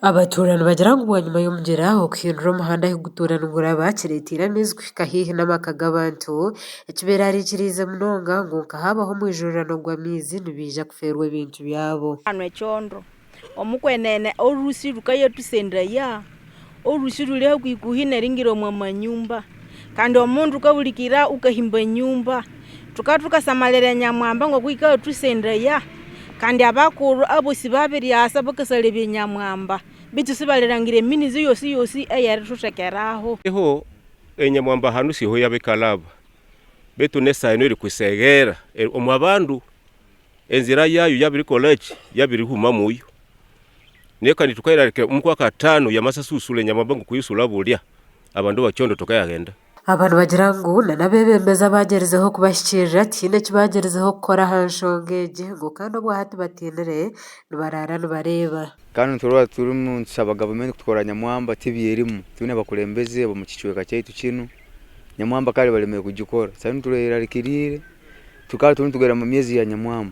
Abatuura nibagira ngu bwanyima y'omugyera okuhindura omuhanda ahu gutuura niguraba kireeteire amaizi kuhika haihi n'amaka g'abantu ekibeerarikiriize munonga ngu nka haabaho omwijurirano gw'amaizi nibaija kufeerwa ebintu byabo. Hanu ekyondo omukwenene orusi rukayetusendera orusi ruri hakuhi neringira omu manyumba kandi omundu wukahulikirira wukahimba enyumba Tukaba tukasamalira enyamwamba ngoku yikatusendera kandi abakulhu abosi babiryasa bakasalebya enyamwamba bitu sibalirangira eminizi yosi yosi eyerithuthekeraho. Iho enyamwamba hanu siho yabikalaba baitu nesaha enu erikuseghera omu bandu enzira yayo yabirikolaki yabirihumamuyo naye kandi tukayerarikira omu kwakatano yamasa susula enyamwamba ngu kuyisula bulya abandu bakyondo tukayaghenda. Aba nibagira ngu na n'abeebembezi abagyerizeho kubahikiirira tihaine eki bagyerizeho kukora aha nshonga egi ngu kandi obwahati batiinire nibaraara nibareeba. Kandi niturola turimu nitusaba gavumenti kutukora Nyamwamba tibyerimu twine abakulembeze ab'omu kicweka kyaitu kinu Nyamwamba kare balemere kugikora sasa nitwerarikiriire tukaba turimu nitugenda omu myezi ya Nyamwamba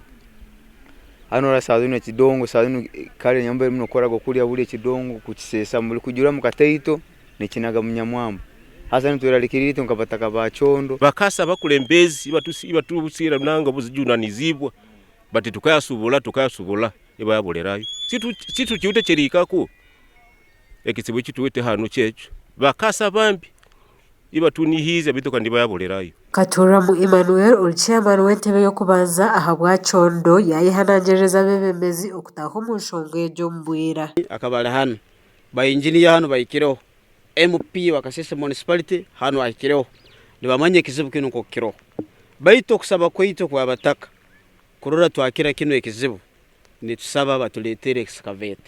hati norora saaha zinu ekidongo saaha zinu kare Nyamwamba erimu nekoraga okurya buri ekidongo kukiseesa buri kujuramu kataito. Nikinaga munyamwamba. Haza nitwerarikirira itwe nkabataka ba Kyondo. Bakasa abakulembezi ibatusiira nanga obujunanizibwa bati tukayasubula tukayasubula ibayabulerayo situkiwite ekyerihikaku ekitsibu ekituwite hanu kyekyo bakasa bambi ibatunihiize baitu kandi ibayabulerayo. Katuramu Emmanuel ori chairman w'entebe y'okubanza ahabwa Kyondo yayehanangiririza abebembezi okutaaha omu nshonga egyo omu bwira. Akaba ari hanu Ba engineer hanu bahikireho, MP wa Kasese Municipality hanu ahikireho, nibamanya ekizibu kinu nkoku kiroho. Baitu okusaba kwaitu okw'abataka kurora twakira kinu ekizibu, nitusaba batuleetere excavator.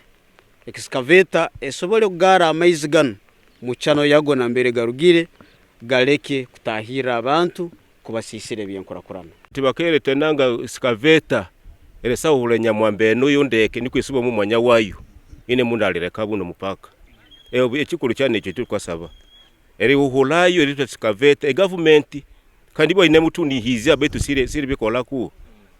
Excavator esobole kugaara amaizi ganu mu channel yago nambere garugire galeke kutahirra abantu kubasiisira eby'enkurakurana. Tibakeereta nanga excavator eresahuhura enyamwamba enu yo ndeke nikwo esube omu mwanya wayo ine mundu alireka buno mupaka ekikuru kyana ekyo ekiturikubasaba erihuhurayo ereta excavator egavumenti kandi bo baine mutunihizya baitu siribikoraku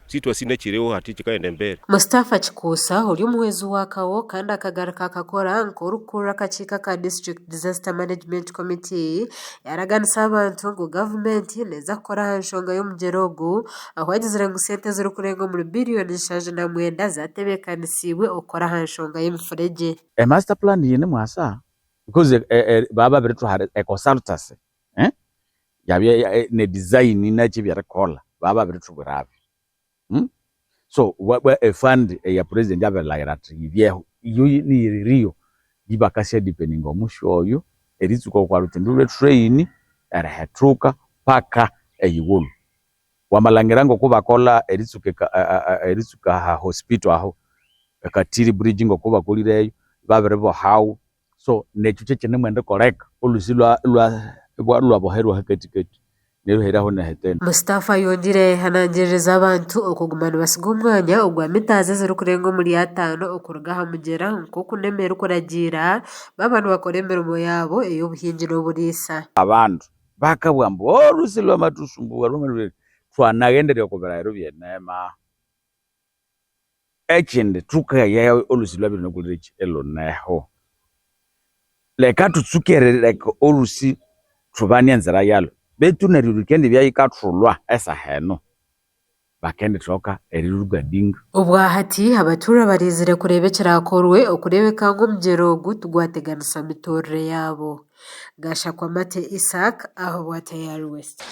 situation ekiriho hati kikayenda embere. Mustafa Kikuusa ori omuhwezi wa Kawo kandi akagaruka akakora nk'orikukurira akakiiko aka District Disaster Management Committee yaraganisa abantu ngu gavumenti neeza kukora aha nshonga y'omugyera ogu ahu agizire ngu sente ezirikurenga omuri biriyoni 79 zatebeekanisiibwe okukora aha nshonga y'emifuregye. E master plan yine mwasa because baba babirituha e consultancy yabya ne design naki ebyerikola baba babiritubwirabyo. So e fund eya president abirilhaghira athi yibyeho, iyo niyiririyo yibakasya deepeninga omusi oyo eritsuka okwa lhutindu lwe train erihethuka paka eyighulhu. Wamalhangira ngoku bakolha eritsuka eritsuka aha hospital aho e Katiri bridge ngoku bakolireyo, babiribohawo So nekyo kyekinemwendikoleka olhusi lwaboherwa ahakathikathi neryo heraho nehetene. Mustafa ayongyire yayehanangiririza abantu okuguma nibasiga omwanya ogwa mitazi ezirikurenga omuri atano okuruga aha mugyera nk'oku NEMA erikuragiira baaba nibakora emirimo yaabo ey'obuhingi n'oburiisa. Abandu bakabugha ambu olhusi lwamathusumbuwa thwanaghenderya okwa birahiro bye NEMA. Ekindi thukagaya olhusi lwabirinakolire ki? Ilhuneho. Leka thutsuke erileka olhusi thubane enzira yalhu betu neryo lhukendibya yikathulwa esaha enu bakendithoka erirugadinga. Obwahati, abatuura barizire kureeba ekirakorwe okureebeka ngu omugyera ogu tigwateganisa mituurire yaabo. Gashakwa Mate Isaac, ahabwa Tayari West.